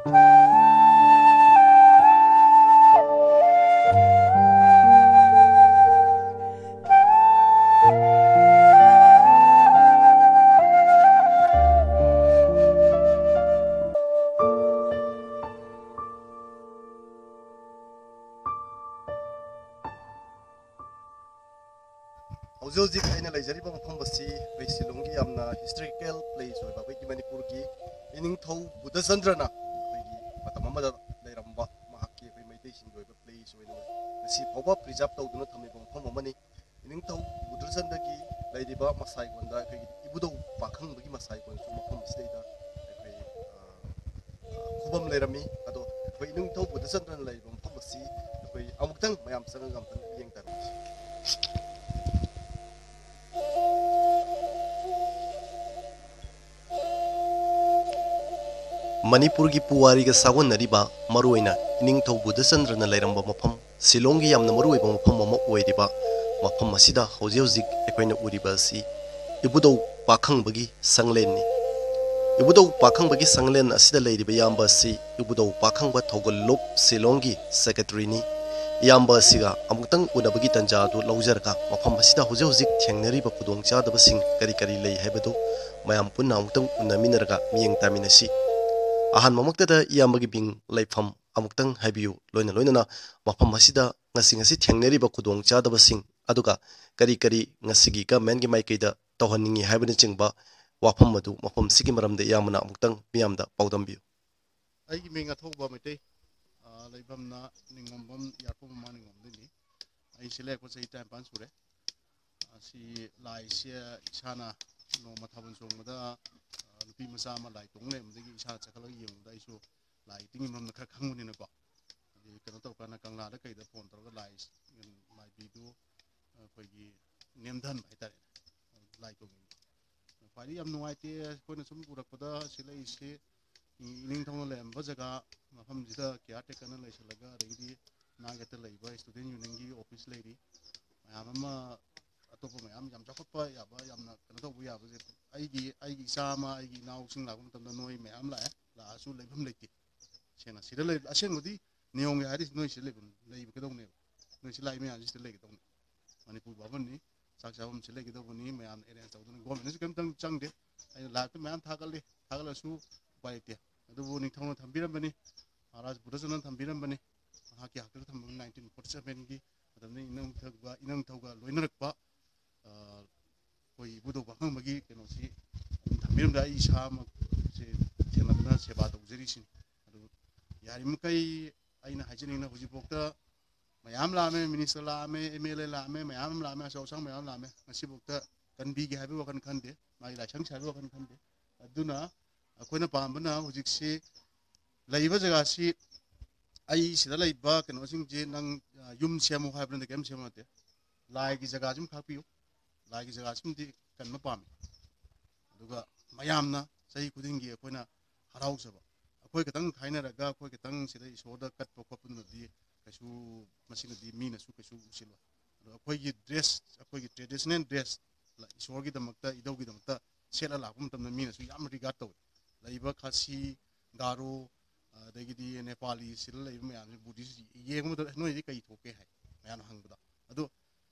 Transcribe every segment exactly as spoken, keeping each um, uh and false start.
ꯍꯧꯖꯤꯛ ꯍꯧꯖꯤꯛ ꯑꯩꯅ ꯂꯩꯖꯔꯤꯕ ꯃꯐꯝ ꯑꯁꯤ ꯑꯩꯈꯣꯏ ꯁꯤꯂꯣꯡꯒꯤ ꯌꯥꯝꯅ ꯍꯤꯁꯇꯣꯔꯤꯀꯦꯜ ꯄ꯭ꯂꯦꯁ ꯑꯣꯏꯕ ꯑꯩꯈꯣꯏꯒꯤ ꯃꯅꯤꯄꯨꯔꯒꯤ ꯏꯅꯤꯡꯊꯧ ꯕꯨꯙꯆꯟꯗ꯭ꯔꯅ ꯑꯩꯈꯣꯏꯒꯤ ꯃꯇꯝ ꯑꯃꯗ ꯂꯩꯔꯝꯕ ꯃꯍꯥꯛꯀꯤ ꯑꯩꯈꯣꯏ ꯃꯩꯇꯩꯁꯤꯡꯒꯤ ꯑꯣꯏꯕ ꯄ꯭ꯂꯦꯁ ꯑꯣꯏꯅ ꯉꯁꯤ ꯐꯥꯎꯕ ꯄ꯭ꯔꯤꯖꯥꯕ ꯇꯧꯗꯨꯅ ꯊꯝꯂꯤꯕ ꯃꯐꯝ ꯑꯃꯅꯤ꯫ ꯏꯅꯤꯡꯊꯧ ꯕꯨꯙꯆꯟꯗ꯭ꯔꯒꯤ ꯂꯩꯔꯤꯕ ꯃꯁꯥꯏꯒꯣꯟꯗ ꯑꯩꯈꯣꯏꯒꯤ ꯏꯕꯨꯙꯧ ꯄꯥꯈꯪꯕꯒꯤ ꯃꯁꯥꯏꯒꯣꯟꯁꯨ ꯃꯐꯝ ꯑꯁꯤꯗꯩꯗ ꯑꯩꯈꯣꯏ, ꯑ, ꯑ, ꯈꯨꯕꯝ ꯂꯩꯔꯝꯃꯤ꯫ ꯑꯗꯣ ꯑꯩꯈꯣꯏ ꯏꯅꯤꯡꯊꯧ ꯕꯨꯙꯆꯟꯗ꯭ꯔꯅ ꯂꯩꯔꯤꯕ ꯃꯐꯝ ꯑꯁꯤ ꯑꯩꯈꯣꯏ ꯑꯃꯨꯛꯇꯪ ꯃꯌꯥꯝ ꯆꯪꯉꯒ ꯑꯃꯨꯛꯇꯪ ꯌꯦꯡ ꯇꯥꯔꯨꯁꯤ꯫ ꯃꯅꯤꯄꯨꯔꯒꯤ ꯄꯨꯋꯥꯔꯤꯒ ꯁꯥꯒꯣꯟꯅꯔꯤꯕ, ꯃꯔꯨꯑꯣꯏꯅ ꯏꯅꯤꯡꯊꯧ ꯕꯨꯙꯆꯟꯗ꯭ꯔꯅ ꯂꯩꯔꯝꯕ ꯃꯐꯝ, ꯁꯤꯂꯣꯡꯒꯤ ꯌꯥꯝꯅ ꯃꯔꯨꯑꯣꯏꯕ ꯃꯐꯝ ꯑꯃ ꯑꯣꯏꯔꯤꯕ ꯃꯐꯝ ꯑꯁꯤꯗ ꯍꯧꯖꯤꯛ ꯍꯧꯖꯤꯛ ꯑꯩꯈꯣꯏꯅ ꯎꯔꯤꯕ ꯑꯁꯤ ꯏꯕꯨꯙꯧ ꯄꯥꯈꯪꯕꯒꯤ ꯁꯪꯂꯦꯟꯅꯤ꯫ ꯏꯕꯨꯙꯧ ꯄꯥꯈꯪꯕꯒꯤ ꯁꯪꯂꯦꯟ ꯑꯁꯤꯗ ꯂꯩꯔꯤꯕ ꯏꯌꯥꯝꯕ ꯑꯁꯤ ꯏꯕꯨꯙꯧ ꯄꯥꯈꯪꯕ ꯊꯧꯒꯜꯂꯨꯞ ꯁꯤꯂꯣꯡꯒꯤ ꯁꯦꯀ꯭ꯔꯦꯇꯔꯤꯅꯤ꯫ ꯏꯌꯥꯝꯕ ꯑꯁꯤꯒ ꯑꯃꯨꯛꯇꯪ ꯎꯅꯕꯒꯤ ꯇꯥꯟꯖꯥ ꯑꯗꯨ ꯂꯧꯖꯔꯒ ꯃꯐꯝ ꯑꯁꯤꯗ ꯍꯧꯖꯤꯛ ꯍꯧꯖꯤꯛ ꯊꯦꯡꯅꯔꯤꯕ ꯈꯨꯗꯣꯡꯆꯥꯗꯕꯁꯤꯡ ꯀꯔꯤ ꯀꯔꯤ ꯂꯩ ꯍꯥꯏꯕꯗꯨ ꯃꯌꯥꯝ ꯄꯨꯟꯅ ꯑꯃꯨꯛꯇꯪ ꯎꯅꯃꯤꯟꯅꯔꯒ ꯃꯤꯠꯌꯦꯡ ꯇꯥꯃꯤꯟꯅꯁꯤ꯫ ꯑꯍꯥꯟꯕꯃꯛꯇꯗ ꯏꯌꯥꯝꯕꯒꯤ ꯃꯤꯡ, ꯂꯩꯐꯝ ꯑꯃꯨꯛꯇꯪ ꯍꯥꯏꯕꯤꯌꯨ꯫ ꯂꯣꯏꯅ ꯂꯣꯏꯅꯅ ꯃꯐꯝ ꯑꯁꯤꯗ ꯉꯁꯤ ꯉꯁꯤ ꯊꯦꯡꯅꯔꯤꯕ ꯈꯨꯗꯣꯡꯆꯥꯗꯕꯁꯤꯡ, ꯑꯗꯨꯒ ꯀꯔꯤ ꯀꯔꯤ ꯉꯁꯤꯒꯤ ꯒꯃꯦꯟꯒꯤ ꯃꯥꯏꯀꯩꯗ ꯇꯧꯍꯟꯅꯤꯡꯉꯤ ꯍꯥꯏꯕꯅꯆꯤꯡꯕ ꯋꯥꯐꯝ ꯑꯗꯨ ꯃꯐꯝꯁꯤꯒꯤ ꯃꯔꯝꯗ ꯏꯌꯥꯝꯕꯅ ꯑꯃꯨꯛꯇꯪ ꯃꯤꯌꯥꯝꯗ ꯄꯥꯎꯗꯝꯕꯤꯌꯨ꯫ ꯑꯩꯒꯤ ꯃꯤꯡ ꯑꯊꯧꯕ ꯃꯩꯇꯩ, ꯑ, ꯂꯩꯐꯝꯅ ꯅꯤꯡꯉꯣꯝꯕꯝ, ꯌꯥꯔꯄꯝ ꯃꯃꯥ ꯅꯤꯡꯉꯣꯝꯗꯩꯅꯤ꯫ ꯑꯩ ꯁꯤ ꯂꯩꯔꯛꯄ ꯆꯍꯤ ꯇꯔꯥꯅꯤꯄꯥꯟ ꯁꯨꯔꯦ꯫ ꯑꯁꯤ ꯂꯥꯏꯁꯦ ꯏꯁꯥꯅ ꯅꯣꯡꯃ ꯊꯥꯕꯜ ꯆꯣꯡꯕꯗ, ꯑ, ꯅꯨꯄꯤ ꯃꯆꯥ ꯑꯃ ꯂꯥꯏ ꯇꯣꯡ ꯂꯩꯔꯝꯕꯗꯒꯤ ꯏꯁꯥꯅ ꯆꯠꯈꯠꯂꯒ ꯌꯦꯡꯕꯗ ꯑꯩꯁꯨ ꯂꯥꯏ ꯇꯤꯟꯒꯤ ꯃꯔꯝꯗ ꯈꯔ ꯈꯪꯕꯅꯤꯅꯀꯣ꯫ ꯑꯗꯩ ꯀꯩꯅꯣ ꯇꯧꯔꯀꯥꯟꯗ ꯀꯪꯂꯥꯗ ꯀꯩꯗ ꯐꯣꯟ ꯇꯧꯔꯒ ꯂꯥꯏ, ꯃꯥꯏꯕꯤꯗꯨ ꯑꯩꯈꯣꯏꯒꯤ ꯅꯦꯝꯊꯍꯟꯕ ꯍꯥꯏꯇꯥꯔꯦ, ꯂꯥꯏ ꯇꯣꯡꯉꯤꯕ꯫ ꯈ꯭ꯋꯥꯏꯗꯒꯤ ꯌꯥꯝ ꯅꯨꯡꯉꯥꯏꯇꯦ, ꯑꯩꯈꯣꯏꯅ ꯁꯨꯝ ꯎꯔꯛꯄꯗ ꯁꯤ ꯂꯩꯔꯤꯁꯤ ꯏꯅꯤꯡꯊꯧꯅ ꯂꯩꯔꯝꯕ ꯖꯒꯥ ꯃꯐꯝꯁꯤꯗ ꯀꯤꯌꯥꯔ ꯇꯦꯀꯔꯅ ꯂꯩꯁꯜꯂꯒ, ꯑꯗꯒꯤꯗꯤ ꯅꯥꯛ ꯌꯦꯠꯇ ꯂꯩꯕ ꯏꯁꯇꯨꯗꯦꯟ ꯌꯨꯅꯤꯌꯟꯒꯤ ꯑꯣꯐꯤꯁ ꯂꯩꯔꯤ, ꯃꯌꯥꯝ ꯑꯃ ꯑꯇꯣꯞꯄ ꯃꯌꯥꯝ ꯌꯥꯝ ꯆꯥꯎꯈꯠꯄ ꯌꯥꯕ, ꯌꯥꯝꯅ ꯀꯩꯅꯣ ꯇꯧꯕ ꯌꯥꯕꯁꯦ꯫ ꯑꯩꯒꯤ, ꯑꯩꯒꯤ ꯏꯆꯥ ꯑꯃ, ꯑꯩꯒꯤ ꯏꯅꯥꯎꯁꯤꯡ ꯂꯥꯛꯄ ꯃꯇꯝꯗ ꯅꯣꯏ ꯃꯌꯥꯝ ꯂꯥꯛꯑꯦ, ꯂꯥꯛꯑꯁꯨ ꯂꯩꯐꯝ ꯂꯩꯇꯦ꯫ ꯁꯦꯡꯅ ꯁꯤꯗ ꯂꯩ꯫ ꯑꯁꯦꯡꯕꯗꯤ ꯅꯤꯌꯣꯝꯒꯤ ꯍꯥꯏꯔꯗꯤ ꯅꯣꯏ ꯁꯤꯗ ꯂꯩꯕ, ꯂꯩꯕꯒꯗꯧꯅꯦꯕ꯫ ꯅꯣꯏ ꯁꯤ ꯂꯥꯛꯏ ꯃꯌꯥꯝꯁꯤ ꯁꯤꯗ ꯂꯩꯒꯗꯧꯅꯦ꯫ ꯃꯅꯤꯄꯨꯔ ꯚꯥꯕꯟꯅꯤ, ꯆꯥꯛ ꯆꯥꯐꯝꯁꯤ ꯂꯩꯒꯗꯧꯕꯅꯤ, ꯃꯌꯥꯝꯅ ꯑꯦꯔꯦꯟꯖ ꯇꯧꯗꯅ꯫ ꯒꯣꯔꯃꯦꯟꯅꯁꯨ ꯀꯩꯝꯇꯪ ꯆꯪꯗꯦ꯫ ꯑꯩꯅ ꯂꯥꯏꯞꯇ ꯃꯌꯥꯝ ꯊꯥꯒꯠꯂꯤ, ꯊꯥꯒꯠꯂꯁꯨ ꯎꯄꯥꯏ ꯂꯩꯇꯦ꯫ ꯑꯗꯨꯕꯨ ꯅꯤꯡꯊꯧꯅ ꯊꯝꯕꯤꯔꯝꯕꯅꯤ, ꯃꯍꯥꯔꯥꯖ ꯕꯨꯙꯆꯟꯗ꯭ꯔꯅ ꯊꯝꯕꯤꯔꯝꯕꯅꯤ꯫ ꯃꯍꯥꯛꯀꯤ ꯍꯥꯛꯇꯛꯇ ꯊꯝꯕ ꯅꯥꯏꯟꯇꯤꯟ ꯐꯣꯔꯇꯤ ꯁꯚꯦꯟꯒꯤ ꯃꯇꯝꯗ ꯏꯅꯪꯊꯧꯒ, ꯏꯅꯪꯊꯧꯒ ꯂꯣꯏꯅꯔꯛꯄ, ꯑ, ꯑꯩꯈꯣꯏ ꯏꯕꯨꯙꯧ ꯄꯥꯈꯪꯕꯒꯤ ꯀꯩꯅꯣꯁꯤ ꯑꯗꯨꯝ ꯊꯝꯕꯤꯔꯝꯗ ꯑꯩ ꯏꯁꯥꯃꯛꯁꯦ ꯊꯦꯡꯅꯗꯨꯅ ꯁꯦꯕꯥ ꯇꯧꯖꯔꯤꯁꯤꯅꯤ꯫ ꯑꯗꯨ ꯌꯥꯔꯤꯃꯈꯩ ꯑꯩꯅ ꯍꯥꯏꯖꯅꯤꯡꯅ ꯍꯧꯖꯤꯛꯐꯥꯎꯗ ꯃꯌꯥꯝ ꯂꯥꯛꯑꯝꯃꯦ, ꯃꯤꯅꯤꯁꯇꯔ ꯂꯥꯛꯑꯝꯃꯦ, ꯑꯦꯝ ꯑꯦꯜ ꯑꯦ ꯂꯥꯛꯑꯝꯃꯦ, ꯃꯌꯥꯝ ꯑꯃ ꯂꯥꯛꯑꯝꯃꯦ, ꯑꯆꯧ ꯑꯁꯥꯡ ꯃꯌꯥꯝ ꯂꯥꯛꯑꯝꯃꯦ꯫ ꯉꯁꯤꯐꯥꯎꯗ ꯀꯟꯕꯤꯒꯦ ꯍꯥꯏꯕꯒꯤ ꯋꯥꯈꯜ ꯈꯟꯗꯦ, ꯃꯥꯒꯤ ꯂꯥꯏꯁꯪꯁꯤ ꯍꯥꯏꯕꯒꯤ ꯋꯥꯈꯜ ꯈꯟꯗꯦ꯫ ꯑꯗꯨꯅ ꯑꯩꯈꯣꯏꯅ ꯄꯥꯝꯕꯅ ꯍꯧꯖꯤꯛꯁꯤ ꯂꯩꯔꯤꯕ ꯖꯒꯥꯁꯤ ꯑꯩ ꯁꯤꯗ ꯂꯩꯕ ꯀꯩꯅꯣꯁꯤꯡꯁꯦ ꯅꯪ, ꯑ, ꯌꯨꯝ ꯁꯦꯝꯃꯨ ꯍꯥꯏꯕ ꯅꯠꯇꯦ, ꯀꯔꯤꯝ ꯁꯦꯝꯃꯨ ꯅꯠꯇꯦ꯫ ꯂꯥꯏꯒꯤ ꯖꯒꯥꯁꯤꯃ ꯈꯥꯛꯄꯤꯌꯨ꯫ ꯂꯥꯏꯒꯤ ꯖꯒꯥꯁꯤꯃꯗꯤ ꯀꯟꯕ ꯄꯥꯝꯃꯤ꯫ ꯑꯗꯨꯒ ꯃꯌꯥꯝꯅ ꯆꯍꯤ ꯈꯨꯗꯤꯡꯒꯤ ꯑꯩꯈꯣꯏꯅ ꯍꯔꯥꯎꯖꯕ, ꯑꯩꯈꯣꯏ ꯈꯛꯇꯪ ꯈꯥꯏꯅꯔꯒ ꯑꯩꯈꯣꯏ ꯈꯛꯇꯪ ꯁꯤꯗ ꯏꯁꯣꯔꯗ ꯀꯠꯄ ꯈꯣꯠꯄꯗꯨꯅꯗꯤ ꯀꯩꯁꯨ, ꯃꯁꯤꯅꯗꯤ ꯃꯤꯅꯁꯨ ꯀꯩꯁꯨ ꯎꯁꯤꯜꯂꯣꯏ꯫ ꯑꯗꯣ ꯑꯩꯈꯣꯏꯒꯤ ꯗ꯭ꯔꯦꯁ, ꯑꯩꯈꯣꯏꯒꯤ ꯇ꯭ꯔꯦꯗꯤꯁꯅꯦꯜ ꯗ꯭ꯔꯦꯁ, ꯏꯁꯣꯔꯒꯤꯗꯃꯛꯇ, ꯏꯙꯧꯒꯤꯗꯃꯛꯇ ꯁꯦꯠꯂ ꯂꯥꯛꯄ ꯃꯇꯝꯗ ꯃꯤꯅꯁꯨ ꯌꯥꯝ ꯔꯤꯒꯥꯔꯗ ꯇꯧꯋꯤ꯫ ꯂꯩꯔꯤꯕ ꯈꯥꯁꯤ, ꯒꯥꯔꯣ, ꯑꯗꯒꯤꯗꯤ ꯅꯦꯄꯥꯂꯤ ꯁꯤꯗ ꯂꯩꯕ ꯃꯌꯥꯝꯁꯤ, ꯕꯨꯙꯤꯁ ꯌꯦꯡꯕ ꯃꯇꯝꯗ, "ꯅꯣꯏꯗꯤ ꯀꯩ ꯊꯣꯛꯀꯦ?" ꯍꯥꯏ ꯃꯌꯥꯝꯅ ꯍꯪꯕꯗ꯫ ꯑꯗꯣ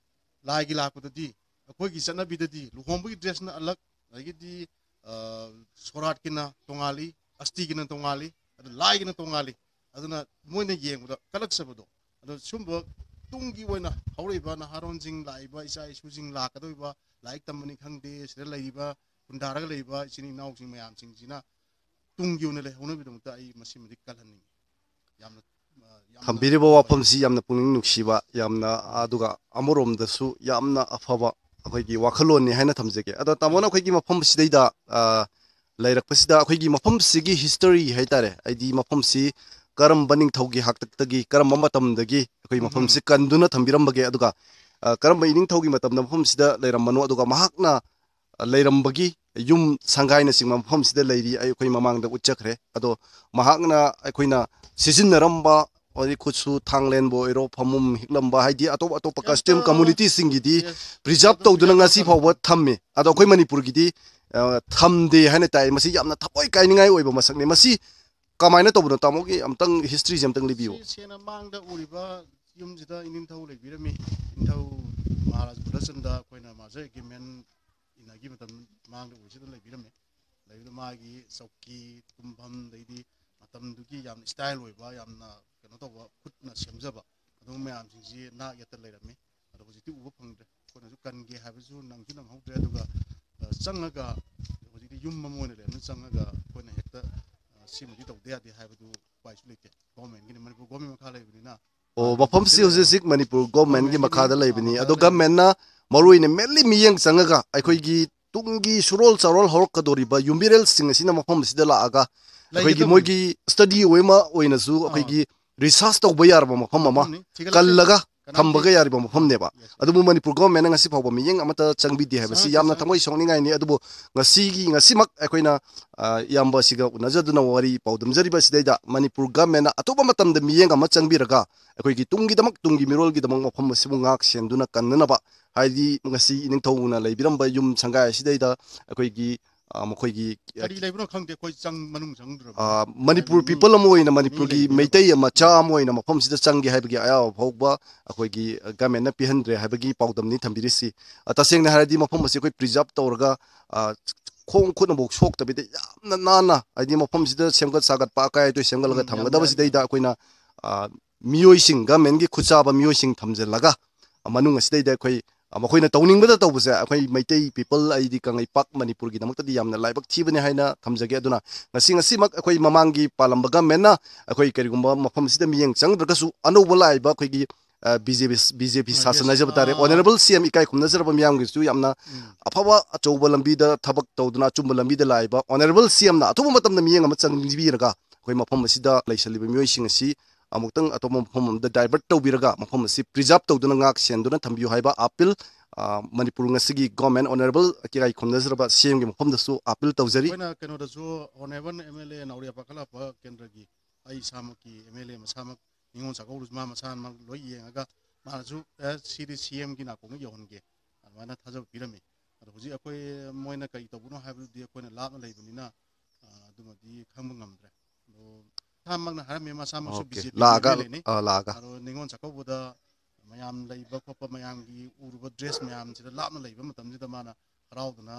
ꯂꯥꯏꯒꯤ ꯂꯥꯛꯄꯗꯗꯤ, ꯑꯩꯈꯣꯏꯒꯤ ꯆꯠꯅꯕꯤꯗꯗꯤ ꯂꯨꯍꯣꯡꯕꯒꯤ ꯗ꯭ꯔꯦꯁꯅ ꯑꯂꯛ, ꯑꯗꯒꯤꯗꯤ, ꯑ, ꯁꯣꯔꯥꯠꯀꯤꯅ ꯇꯣꯉꯥꯜꯂꯤ, ꯑꯁꯇꯤꯒꯤꯅ ꯇꯣꯉꯥꯜꯂꯤ, ꯑꯗ ꯂꯥꯏꯒꯤꯅ ꯇꯣꯉꯥꯜꯂꯤ꯫ ꯑꯗꯨꯅ ꯃꯣꯏꯅ ꯌꯦꯡꯕꯗ ꯀꯜꯂꯛꯆꯕꯗꯣ꯫ ꯑꯗꯣ ꯁꯨꯝꯕ ꯇꯨꯡꯒꯤ ꯑꯣꯏꯅ ꯍꯧꯔꯛꯏꯕ ꯅꯍꯥꯔꯣꯟꯁꯤꯡ, ꯂꯥꯛꯏꯕ ꯏꯆꯥ ꯏꯁꯨꯁꯤꯡ ꯂꯥꯛꯀꯗꯧꯔꯤꯕ, ꯂꯥꯏꯔꯤꯛ ꯇꯝꯕꯅꯤ ꯈꯪꯗꯦ, ꯁꯤꯗ ꯂꯩꯔꯤꯕ ꯈꯨꯟꯗꯥꯔꯒ ꯂꯩꯔꯤꯕ ꯏꯆꯤꯟ ꯏꯅꯥꯎꯁꯤꯡ ꯃꯌꯥꯝꯁꯤꯡꯁꯤꯅ ꯇꯨꯡꯒꯤ ꯑꯣꯏꯅ ꯂꯩꯍꯧꯅꯕꯒꯤꯗꯃꯛꯇ ꯑꯩ ꯃꯁꯤꯃꯗꯤ ꯀꯜꯍꯟꯅꯤꯡꯉꯤ꯫ ꯌꯥꯝꯅ, ꯑ, ꯌꯥꯝꯅ ꯊꯝꯕꯤꯔꯤꯕ ꯋꯥꯐꯝꯁꯤ ꯌꯥꯝꯅ ꯄꯨꯛꯅꯤꯡ ꯅꯨꯡꯁꯤꯕ, ꯌꯥꯝꯅ, ꯑꯗꯨꯒ ꯑꯃꯔꯣꯝꯗꯁꯨ ꯌꯥꯝꯅ ꯑꯐꯕ ꯑꯩꯈꯣꯏꯒꯤ ꯋꯥꯈꯜꯂꯣꯟꯅꯤ ꯍꯥꯏꯅ ꯊꯝꯖꯒꯦ꯫ ꯑꯗꯣ ꯇꯥꯃꯣꯅ ꯑꯩꯈꯣꯏꯒꯤ ꯃꯐꯝꯁꯤꯗꯩꯗ, ꯑ, ꯂꯩꯔꯛꯄꯁꯤꯗ ꯑꯩꯈꯣꯏꯒꯤ ꯃꯐꯝꯁꯤꯒꯤ ꯍꯤꯁꯇꯣꯔꯤ ꯍꯥꯏꯇꯥꯔꯦ, ꯍꯥꯏꯗꯤ ꯃꯐꯝꯁꯤ ꯀꯔꯝꯕ ꯅꯤꯡꯊꯧꯒꯤ ꯍꯥꯛꯇꯛꯇꯒꯤ, ꯀꯔꯝꯕ ꯃꯇꯝꯗꯒꯤ ꯑꯩꯈꯣꯏ ꯎꯝ, ꯃꯐꯝꯁꯤ ꯎꯝ꯫ ꯀꯟꯗꯨꯅ ꯊꯝꯕꯤꯔꯝꯕꯒꯦ, ꯑꯗꯨꯒ, ꯑ, ꯀꯔꯝꯕ ꯏꯅꯤꯡꯊꯧꯒꯤ ꯃꯇꯝꯗ ꯃꯐꯝꯁꯤꯗ ꯂꯩꯔꯝꯕꯅꯣ, ꯑꯗꯨꯒ ꯃꯍꯥꯛꯅ ꯂꯩꯔꯝꯕꯒꯤ ꯌꯨꯝ ꯁꯪꯒꯥꯏꯅꯆꯤꯡꯕ ꯃꯐꯝꯁꯤꯗ ꯂꯩꯔꯤ, ꯑꯩꯈꯣꯏ ꯃꯃꯥꯡꯗ ꯎꯠꯆꯈ꯭ꯔꯦ꯫ ꯑꯗꯣ ꯃꯍꯥꯛꯅ ꯑꯩꯈꯣꯏꯅ ꯁꯤꯖꯤꯟꯅꯔꯝꯕ, ꯍꯥꯏꯗꯤ ꯈꯨꯠꯁꯨ ꯊꯥꯡꯂꯦꯟꯕꯨ ꯑꯣꯏꯔꯣ, ꯐꯃꯨꯝ ꯍꯤꯞꯂꯝꯕ, ꯍꯥꯏꯗꯤ ꯑꯇꯣꯞ ꯑꯇꯣꯞꯄ ꯌꯥꯝ ꯀꯁꯇꯝ ꯇꯥ-, ꯀꯝꯃꯨꯅꯤꯇꯤꯁꯤꯡꯒꯤꯗꯤ ꯌꯦꯁ, ꯄ꯭ꯔꯤꯖꯥꯕ ꯑꯗꯨꯝ ꯇꯧꯗꯨꯅ ꯄ꯭ꯔꯤꯖꯥꯕ ꯉꯁꯤ ꯇꯧꯗꯨꯅ ꯐꯥꯎꯕ ꯊꯝꯃꯤ꯫ ꯑꯗꯣ ꯑꯩꯈꯣꯏ ꯃꯅꯤꯄꯨꯔꯒꯤꯗꯤ, ꯑ, ꯊꯝꯗꯦ ꯍꯥꯏꯅ ꯇꯥꯏ꯫ ꯃꯁꯤ ꯌꯥꯝꯅ ꯊꯃꯣꯏ ꯀꯥꯏꯅꯤꯡꯉꯥꯏ ꯑꯣꯏꯕ ꯃꯁꯛꯅꯤ꯫ ꯃꯁꯤ ꯀꯃꯥꯏꯅ ꯇꯧꯕꯅꯣ? ꯇꯥꯃꯣꯒꯤ ꯑꯝꯇꯪ historyꯁꯦ ꯑꯝꯇꯪ ꯂꯤꯕꯤꯌꯨ꯫ ꯁꯤ ꯁꯦꯡꯅ ꯃꯥꯡꯗ ꯎꯔꯤꯕ ꯌꯨꯝꯁꯤꯗ ꯏꯅꯤꯡꯊꯧ ꯂꯩꯕꯤꯔꯝꯃꯤ꯫ ꯏꯅꯤꯡꯊꯧ ꯃꯍꯥꯔꯥꯖ ꯒꯨꯔꯆꯟꯗ ꯑꯩꯈꯣꯏꯅ merger agreement ꯏꯟꯅꯈꯤ ꯃꯇꯝ ꯃꯥꯡꯗ ꯎꯔꯤꯁꯤꯗ ꯂꯩꯕꯤꯔꯝꯃꯤ꯫ ꯂꯩꯕꯗ ꯃꯥꯒꯤ ꯆꯧꯀꯤ, ꯇꯨꯝꯐꯝ, ꯑꯗꯩꯗꯤ ꯃꯇꯝꯗꯨꯒꯤ ꯌꯥꯝꯅ style ꯑꯣꯏꯕ, ꯌꯥꯝꯅ ꯀꯩꯅꯣ ꯇꯧꯕ, ꯈꯨꯠꯅ ꯁꯦꯝꯖꯕ ꯑꯗꯨꯒꯨꯝꯕ ꯃꯌꯥꯝꯁꯤꯡꯁꯤ ꯅꯥꯛ ꯌꯦꯠꯇ ꯂꯩꯔꯝꯃꯤ꯫ ꯑꯗꯣ ꯍꯧꯖꯤꯛꯇꯤ ꯎꯕ ꯐꯪꯗ꯭ꯔꯦ꯫ ꯑꯩꯈꯣꯏꯅꯁꯨ ꯀꯟꯒꯦ ꯍꯥꯏꯕꯁꯨ ꯅꯪꯁꯨ ꯅꯪꯍꯧꯗ꯭ꯔꯦ꯫ ꯑꯗꯨꯒ ꯑ, ꯆꯪꯉꯒ ꯍꯧꯖꯤꯛꯇꯤ ꯌꯨꯝ ꯑꯃ ꯑꯣꯏꯅ ꯂꯩꯔꯝꯅ ꯆꯪꯉꯒ ꯑꯩꯈꯣꯏꯅ ꯍꯦꯛꯇ ꯑ, ꯁꯤꯃꯗꯤ ꯇꯧꯗ ꯌꯥꯗꯦ ꯍꯥꯏꯕꯗꯨ ꯎꯄꯥꯏꯁꯨ ꯂꯩꯇꯦ꯫ Governmentꯀꯤꯅꯤ, ꯃꯅꯤꯄꯨꯔ government ꯃꯈꯥ ꯂꯩꯕꯅꯤꯅ꯫ ꯑꯣ, ꯃꯐꯝꯁꯤ ꯍꯧꯖꯤꯛ ꯍꯧꯖꯤꯛ ꯃꯅꯤꯄꯨꯔ governmentꯀꯤ ꯃꯈꯥꯗ ꯂꯩꯕꯅꯤ꯫ ꯑꯗꯣ governmentꯅ ꯃꯔꯨ ꯑꯣꯏꯅ mainly ꯃꯤꯠꯌꯦꯡ ꯆꯪꯉꯒ ꯑꯩꯈꯣꯏꯒꯤ ꯇꯨꯡꯒꯤ ꯁꯨꯔꯣꯜ ꯆꯥꯔꯣꯜ ꯍꯧꯔꯛꯀꯗꯧꯔꯤꯕ ꯌꯨꯝꯕꯤꯔꯦꯜꯁꯤꯡ ꯑꯁꯤꯅ ꯃꯐꯝ ꯑꯁꯤꯗ ꯂꯥꯛꯑꯒ ꯑꯩꯈꯣꯏꯒꯤ ꯃꯣꯏꯒꯤ study way ꯑꯃ ꯑꯣꯏꯅꯁꯨ ꯑꯩꯈꯣꯏꯒꯤ research ꯇꯧꯕ ꯌꯥꯔꯕ ꯃꯐꯝ ꯑꯃ ꯀꯜꯂꯒ ꯊꯝꯕꯒ ꯌꯥꯔꯤꯕ ꯃꯐꯝꯅꯦꯕ꯫ ꯑꯗꯨꯕꯨ ꯃꯅꯤꯄꯨꯔ governmentꯅ ꯉꯁꯤ ꯐꯥꯎꯕ ꯃꯤꯠꯌꯦꯡ ꯑꯃꯠꯇ ꯆꯪꯕꯤꯗꯦ ꯍꯥꯏꯕꯁꯤ ꯌꯥꯝꯅ ꯊꯃꯣꯏ ꯁꯣꯛꯅꯤꯡꯉꯥꯏꯅꯤ꯫ ꯑꯗꯨꯕꯨ ꯉꯁꯤꯒꯤ, ꯉꯁꯤꯃꯛ ꯑꯩꯈꯣꯏꯅ, ꯑ, ꯏꯌꯥꯝꯕ ꯑꯁꯤꯒ ꯎꯅꯖꯗꯨꯅ ꯋꯥꯔꯤ ꯄꯥꯎꯗꯝꯖꯔꯤꯕ ꯑꯁꯤꯗꯩꯗ ꯃꯅꯤꯄꯨꯔ governmentꯅ ꯑꯇꯣꯞꯄ ꯃꯇꯝꯗ ꯃꯤꯠꯌꯦꯡ ꯑꯃ ꯆꯪꯕꯤꯔꯒ ꯑꯩꯈꯣꯏꯒꯤ ꯇꯨꯡꯒꯤꯗꯃꯛ, ꯇꯨꯡꯒꯤ ꯃꯤꯔꯣꯜꯒꯤꯗꯃꯛ ꯃꯐꯝ ꯑꯁꯤꯕꯨ ꯉꯥꯛ ꯁꯦꯟꯗꯨꯅ ꯀꯟꯅꯅꯕ, ꯍꯥꯏꯗꯤ ꯉꯁꯤ ꯏꯅꯤꯡꯊꯧꯅ ꯂꯩꯕꯤꯔꯝꯕ ꯌꯨꯝ ꯁꯪꯒꯥꯏ ꯑꯁꯤꯗꯩꯗ ꯑꯩꯈꯣꯏꯒꯤ, ꯑ, ꯃꯈꯣꯏꯒꯤ, ꯑ, ꯀꯔꯤ ꯂꯩꯕꯅꯣ ꯈꯪꯗꯦ, ꯑꯩꯈꯣꯏ ꯆꯪ-, ꯃꯅꯨꯡ ꯆꯪꯗ꯭ꯔꯕꯅꯤ꯫ ꯑ, ꯃꯅꯤꯄꯨꯔ people ꯑꯃ ꯑꯣꯏꯅ, ꯃꯅꯤꯄꯨꯔꯒꯤ ꯃꯩꯇꯩ ꯃꯆꯥ ꯑꯃ ꯑꯣꯏꯅ ꯃꯐꯝꯁꯤꯗ ꯆꯪꯒꯦ ꯍꯥꯏꯕꯒꯤ ꯑꯌꯥꯕ ꯐꯥꯎꯕ ꯑꯩꯈꯣꯏꯒꯤ, ꯑ, governmentꯅ ꯄꯤꯍꯟꯗ꯭ꯔꯦ ꯍꯥꯏꯕꯒꯤ ꯄꯥꯎꯗꯝꯅꯤ ꯊꯝꯕꯤꯔꯤꯁꯤ꯫ ꯑ, ꯇꯁꯦꯡꯅ ꯍꯥꯏꯔꯗꯤ ꯃꯐꯝ ꯑꯁꯤ ꯑꯩꯈꯣꯏ preserve ꯇꯧꯔꯒ, ꯑ, ꯈꯣꯡ ꯈꯨꯠꯅꯐꯥꯎ ꯁꯣꯛꯇꯕꯤꯗ ꯌꯥꯝꯅ ꯅꯥꯟꯅ, ꯍꯥꯏꯗꯤ ꯃꯐꯝꯁꯤꯗ ꯁꯦꯝꯒꯠ ꯁꯥꯒꯠꯄ ꯑꯀꯥꯏ ꯑꯇꯣꯏ ꯁꯦꯝꯒꯠꯂꯒ ꯎꯝ, ꯌꯥꯝ ꯊꯝꯒꯗꯕꯁꯤꯗꯩꯗ ꯌꯥꯝ ꯑꯩꯈꯣꯏꯅ, ꯑ, ꯃꯤꯑꯣꯏꯁꯤꯡ, governmentꯀꯤ ꯈꯨꯠꯆꯥꯕ ꯃꯤꯑꯣꯏꯁꯤꯡ ꯊꯝꯖꯤꯜꯂꯒ, ꯑ, ꯃꯅꯨꯡ ꯑꯁꯤꯗꯩꯗ ꯑꯩꯈꯣꯏ, ꯑ, ꯃꯈꯣꯏꯅ ꯇꯧꯅꯤꯡꯕꯗ ꯇꯧꯕꯁꯦ ꯑꯩꯈꯣꯏ ꯃꯩꯇꯩ people, ꯑꯩꯗꯤ ꯀꯪꯂꯩꯄꯥꯛ ꯃꯅꯤꯄꯨꯔꯒꯤꯗꯃꯛꯇꯗꯤ ꯌꯥꯝꯅ ꯂꯥꯏꯕꯛ ꯊꯤꯕꯅꯤ ꯍꯥꯏꯅ ꯊꯝꯖꯒꯦ꯫ ꯑꯗꯨꯅ ꯉꯁꯤ, ꯉꯁꯤꯃꯛ ꯑꯩꯈꯣꯏ ꯃꯃꯥꯡꯒꯤ ꯄꯥꯜꯂꯝꯕ governmentꯅ ꯑꯩꯈꯣꯏ ꯀꯔꯤꯒꯨꯝꯕ ꯃꯐꯝꯁꯤꯗ ꯃꯤꯠꯌꯦꯡ ꯆꯪꯗ꯭ꯔꯒꯁꯨ ꯑꯅꯧꯕ ꯂꯥꯛꯏꯕ ꯑꯩꯈꯣꯏꯒꯤ, ꯑ, BJP, BJP ꯁꯥꯁꯟ ꯍꯥꯏꯖꯕ ꯇꯥꯔꯦ꯫ ꯑꯥ꯫ Honourable CM ꯏꯀꯥꯏ ꯈꯨꯝꯅꯖꯔꯕ ꯃꯤꯌꯥꯝꯒꯤꯁꯨ ꯌꯥꯝꯅ ꯎꯝ꯫ ꯑꯐꯕ ꯑꯆꯧꯕ ꯂꯝꯕꯤꯗ ꯊꯕꯛ ꯇꯧꯗꯨꯅ ꯑꯆꯨꯝꯕ ꯂꯝꯕꯤꯗ ꯂꯥꯛꯏꯕ Honourable CMꯅ ꯑꯊꯨꯕ ꯃꯇꯝꯗ ꯃꯤꯠꯌꯦꯡ ꯑꯃ ꯆꯪꯕꯤꯔꯒ ꯑꯩꯈꯣꯏ ꯃꯐꯝ ꯑꯁꯤꯗ ꯂꯩꯁꯜꯂꯤꯕ ꯃꯤꯑꯣꯏꯁꯤꯡ ꯑꯁꯤ ꯑꯃꯨꯛꯇꯪ ꯑꯇꯣꯞꯄ ꯃꯐꯝ ꯑꯃꯗ divert ꯇꯧꯕꯤꯔꯒ ꯃꯐꯝ ꯑꯁꯤ preserve ꯇꯧꯗꯨꯅ ꯉꯥꯛ ꯁꯦꯟꯗꯨꯅ ꯊꯝꯕꯤꯌꯨ ꯍꯥꯏꯕ appeal, ꯑ, ꯃꯅꯤꯄꯨꯔ ꯉꯁꯤꯒꯤ government Honourable ꯏꯀꯥꯏ ꯈꯨꯝꯅꯖꯔꯕ CMꯒꯤ ꯃꯐꯝꯗꯁꯨ appeal ꯇꯧꯖꯔꯤ꯫ ꯑꯩꯈꯣꯏꯅ ꯀꯩꯅꯣꯗꯁꯨ Honourable MLA ꯅꯥꯎꯔꯦꯝ ꯄꯥꯈꯠꯂꯛꯄ ꯀꯦꯟꯗ꯭ꯔꯒꯤ ꯑꯩ ꯏꯁꯥꯃꯛꯀꯤ MLA ꯃꯁꯥꯃꯛ ꯅꯤꯉꯣꯜ ꯆꯥꯛꯀꯧꯕꯁꯨ ꯃꯥ ꯃꯁꯥꯃꯛ ꯂꯣꯏ ꯌꯦꯡꯉꯒ ꯃꯥꯅꯁꯨ, "ꯑꯦ, ꯁꯤꯗꯤ CMꯒꯤ ꯅꯥꯀꯣꯡꯗ ꯌꯧꯍꯟꯒꯦ" ꯑꯗꯨꯃꯥꯏꯅ ꯊꯥꯖꯕ ꯄꯤꯔꯝꯃꯤ꯫ ꯑꯗꯣ ꯍꯧꯖꯤꯛ ꯑꯩꯈꯣꯏ ꯃꯣꯏꯅ ꯀꯔꯤ ꯇꯧꯕꯅꯣ ꯍꯥꯏꯕꯗꯨꯗꯤ ꯑꯩꯈꯣꯏꯅ ꯂꯥꯞꯅ ꯂꯩꯕꯅꯤꯅ, ꯑ, ꯑꯗꯨꯃꯗꯤ ꯈꯪꯕ ꯉꯝꯗ꯭ꯔꯦ꯫ ꯃꯁꯥꯃꯛꯅ ꯍꯥꯏꯔꯝꯃꯦ, ꯃꯁꯥꯃꯛꯁꯨ ꯑꯣꯀꯦ꯫ ꯕꯤ ꯖꯦ ꯄꯤꯒꯤ ꯂꯥꯛꯑꯒ, ꯑꯦꯝ ꯑꯦꯜ ꯑꯦꯅꯤ꯫ ꯑ, ꯂꯥꯛꯑꯒ꯫ ꯑꯗꯣ ꯅꯤꯉꯣꯜ ꯆꯥꯛꯀꯧꯕꯗ ꯃꯌꯥꯝ ꯂꯩꯕ ꯈꯣꯠꯄ, ꯃꯌꯥꯝꯒꯤ ꯎꯔꯨꯕ ꯗ꯭ꯔꯦꯁ ꯃꯌꯥꯝꯁꯤꯗ ꯂꯥꯞꯅ ꯂꯩꯕ ꯃꯇꯝꯁꯤꯗ ꯃꯥꯅ ꯍꯔꯥꯎꯗꯅ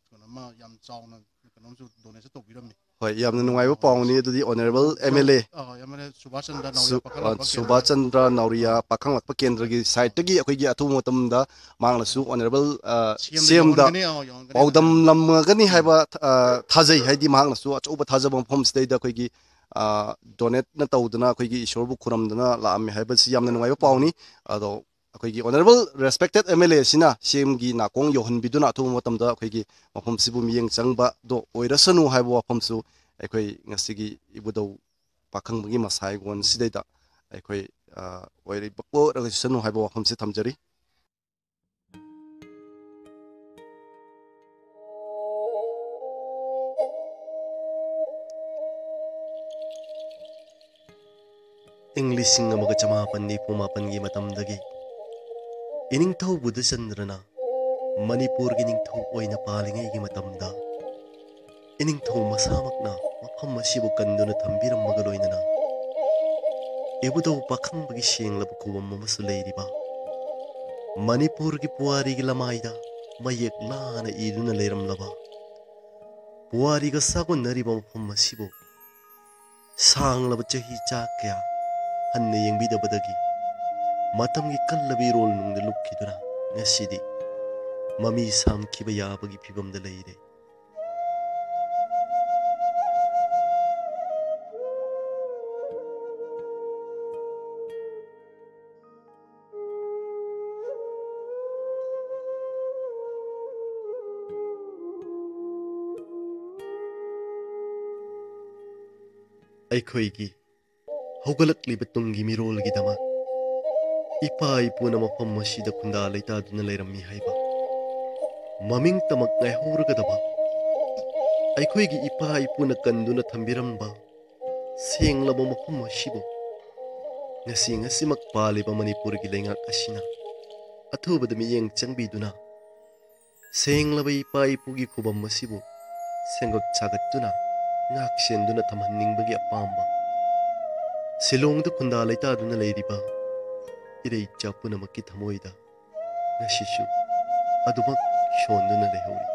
ꯀꯩꯅꯣꯝꯃ ꯌꯥꯝ ꯆꯥꯎꯅ ꯀꯩꯅꯣꯝꯁꯨ ꯗꯣꯅꯦꯠꯁꯨ ꯇꯧꯕꯤꯔꯝꯃꯤ꯫ ꯍꯣꯏ, ꯌꯥꯝꯅ ꯅꯨꯡꯉꯥꯏꯕ ꯄꯥꯎꯅꯤ꯫ ꯑꯗꯨꯗꯤ honourable M L A uh, M L A ꯁꯨꯕꯥꯁ ꯆꯟꯗ꯭ꯔ ꯅꯥꯎꯔꯤꯌꯥ ꯁꯨ-, ꯑ, ꯄꯥꯈꯪꯂꯛꯄ ꯁꯨꯕꯥꯁ ꯀꯦꯟꯗ꯭ꯔ꯫ ꯆꯟꯗ꯭ꯔ ꯅꯥꯎꯔꯤꯌꯥ ꯑ꯫ ꯄꯥꯈꯪꯂꯛꯄ ꯀꯦꯟꯗ꯭ꯔꯒꯤ ꯁꯥꯏꯠꯇꯒꯤ ꯑꯩꯈꯣꯏꯒꯤ ꯑꯊꯨꯕ ꯃꯇꯝꯗ ꯃꯍꯥꯛꯅꯁꯨ ꯑꯣꯅꯔꯦꯕꯜ, ꯑ, ꯁꯤ ꯑꯦꯝꯗ ꯁꯤ ꯑꯦꯝꯗ ꯌꯧꯍꯟꯒꯅꯤ, ꯑ, ꯌꯧꯍꯟꯒꯅꯤ ꯄꯥꯎꯗꯝꯂꯝꯒꯅꯤ ꯎꯝ꯫ ꯍꯥꯏꯕ, ꯑ, ꯊꯥꯖꯩ꯫ ꯍꯥꯏꯗꯤ ꯃꯍꯥꯛꯅꯁꯨ ꯑꯆꯧꯕ ꯊꯥꯖꯕ ꯃꯐꯝꯁꯤꯗꯩꯗ ꯑꯩꯈꯣꯏꯒꯤ, ꯑ, ꯗꯣꯅꯦꯠꯅ ꯇꯧꯗꯅ ꯑꯩꯈꯣꯏꯒꯤ ꯏꯁꯣꯔꯕꯨ ꯈꯨꯔꯨꯝꯗꯅ ꯂꯥꯛꯑꯝꯃꯦ ꯍꯥꯏꯕꯁꯤ ꯌꯥꯝꯅ ꯅꯨꯡꯉꯥꯏꯕ ꯄꯥꯎꯅꯤ꯫ ꯑꯗꯣ ꯑꯩꯈꯣꯏꯒꯤ ꯑꯣꯅꯔꯦꯕꯜ ꯔꯦꯁꯄꯦꯛꯇꯦꯠ ꯑꯦꯝ ꯑꯦꯜ ꯑꯦ ꯑꯁꯤꯅ ꯁꯤ ꯑꯦꯝꯒꯤ ꯅꯥꯀꯣꯡ ꯌꯧꯍꯟꯕꯤꯗꯨꯅ ꯑꯊꯨꯕ ꯃꯇꯝꯗ ꯑꯩꯈꯣꯏꯒꯤ ꯃꯐꯝꯁꯤꯕꯨ ꯃꯤꯠꯌꯦꯡ ꯆꯪꯕꯗꯣ ꯑꯣꯏꯔꯁꯅꯨ ꯍꯥꯏꯕ ꯋꯥꯐꯝꯁꯨ ꯑꯩꯈꯣꯏ ꯉꯁꯤꯒꯤ ꯏꯕꯨꯙꯧ ꯄꯥꯈꯪꯕꯒꯤ ꯃꯁꯥꯏꯒꯣꯟꯁꯤꯗꯩꯗ ꯑꯩꯈꯣꯏ, ꯑ, ꯑꯣꯏꯔꯤꯕ ꯄꯣꯠ ꯑꯣꯏꯁꯅꯨ ꯍꯥꯏꯕ ꯋꯥꯐꯝꯁꯤ ꯊꯝꯖꯔꯤ꯫ ꯏꯪ ꯂꯤꯁꯤꯡ ꯑꯃꯒ ꯆꯃꯥꯄꯟ ꯅꯤꯐꯨ ꯃꯥꯄꯟꯒꯤ ꯃꯇꯝꯗꯒꯤ ꯏꯅꯤꯡꯊꯧ ꯕꯨꯙꯆꯟꯗ꯭ꯔꯅ ꯃꯅꯤꯄꯨꯔꯒꯤ ꯅꯤꯡꯊꯧ ꯑꯣꯏꯅ ꯄꯥꯜꯂꯤꯉꯩꯒꯤ ꯃꯇꯝꯗ ꯏꯅꯤꯡꯊꯧ ꯃꯁꯥꯃꯛꯅ ꯃꯐꯝ ꯑꯁꯤꯕꯨ ꯀꯟꯗꯨꯅ ꯊꯝꯕꯤꯔꯝꯕꯒ ꯂꯣꯏꯅꯅ ꯏꯕꯨꯙꯧ ꯄꯥꯈꯪꯕꯒꯤ ꯁꯦꯡꯂꯕ ꯈꯨꯕꯝ ꯑꯃꯁꯨ ꯂꯩꯔꯤꯕ ꯃꯅꯤꯄꯨꯔꯒꯤ ꯄꯨꯋꯥꯔꯤꯒꯤ ꯂꯃꯥꯏꯗ ꯃꯌꯦꯛ ꯂꯥꯅ ꯏꯗꯨꯅ ꯂꯩꯔꯝꯂꯕ ꯄꯨꯋꯥꯔꯤꯒ ꯁꯥꯒꯣꯟꯅꯔꯤꯕ ꯃꯐꯝ ꯑꯁꯤꯕꯨ ꯁꯥꯡꯂꯕ ꯆꯍꯤ ꯆꯥ ꯀꯌꯥ ꯍꯟꯅ ꯌꯦꯡꯕꯤꯗꯕꯗꯒꯤ ꯃꯇꯝꯒꯤ ꯀꯜꯂꯕ ꯏꯔꯣꯜ ꯅꯨꯡꯗ ꯂꯨꯞꯈꯤꯗꯨꯅ ꯉꯁꯤꯗꯤ ꯃꯃꯤ ꯁꯥꯝꯈꯤꯕ ꯌꯥꯕꯒꯤ ꯐꯤꯕꯝꯗ ꯂꯩꯔꯦ꯫ ꯑꯩꯈꯣꯏꯒꯤ ꯍꯧꯒꯠꯂꯛꯂꯤꯕ ꯇꯨꯡꯒꯤ ꯃꯤꯔꯣꯜꯒꯤꯗꯃꯛ ꯏꯄꯥ ꯏꯄꯨꯅ ꯃꯐꯝ ꯑꯁꯤꯗ ꯈꯨꯟꯗꯥ ꯂꯩꯇꯥꯗꯨꯅ ꯂꯩꯔꯝꯃꯤ ꯍꯥꯏꯕ ꯃꯃꯤꯡ ꯇꯃꯛ ꯉꯥꯏꯍꯧꯔꯒꯗꯕ ꯑꯩꯈꯣꯏꯒꯤ ꯏꯄꯥ ꯏꯄꯨꯅ ꯀꯟꯗꯨꯅ ꯊꯝꯕꯤꯔꯝꯕ ꯁꯦꯡꯂꯕ ꯃꯐꯝ ꯑꯁꯤꯕꯨ ꯉꯁꯤ ꯉꯁꯤꯃꯛ ꯄꯥꯜꯂꯤꯕ ꯃꯅꯤꯄꯨꯔꯒꯤ ꯂꯩꯉꯥꯛ ꯑꯁꯤꯅ ꯑꯊꯨꯕꯗ ꯃꯤꯠꯌꯦꯡ ꯆꯪꯕꯤꯗꯨꯅ ꯁꯦꯡꯂꯕ ꯏꯄꯥ ꯏꯄꯨꯒꯤ ꯈꯨꯕꯝ ꯑꯁꯤꯕꯨ ꯁꯦꯝꯒꯠ ꯁꯥꯒꯠꯇꯨꯅ ꯉꯥꯛ ꯁꯦꯟꯗꯨꯅ ꯊꯝꯍꯟꯅꯤꯡꯕꯒꯤ ꯑꯄꯥꯝꯕ, ꯁꯤꯂꯣꯡꯗ ꯈꯨꯟꯗꯥ ꯂꯩꯇꯥꯗꯨꯅ ꯂꯩꯔꯤꯕ ꯏꯔꯩ ꯏꯆꯥ ꯄꯨꯝꯅꯃꯛꯀꯤ ꯊꯃꯣꯏꯗ ꯉꯁꯤꯁꯨ ꯑꯗꯨꯃꯛ ꯁꯣꯟꯗꯨꯅ ꯂꯩꯍꯧꯔꯤ꯫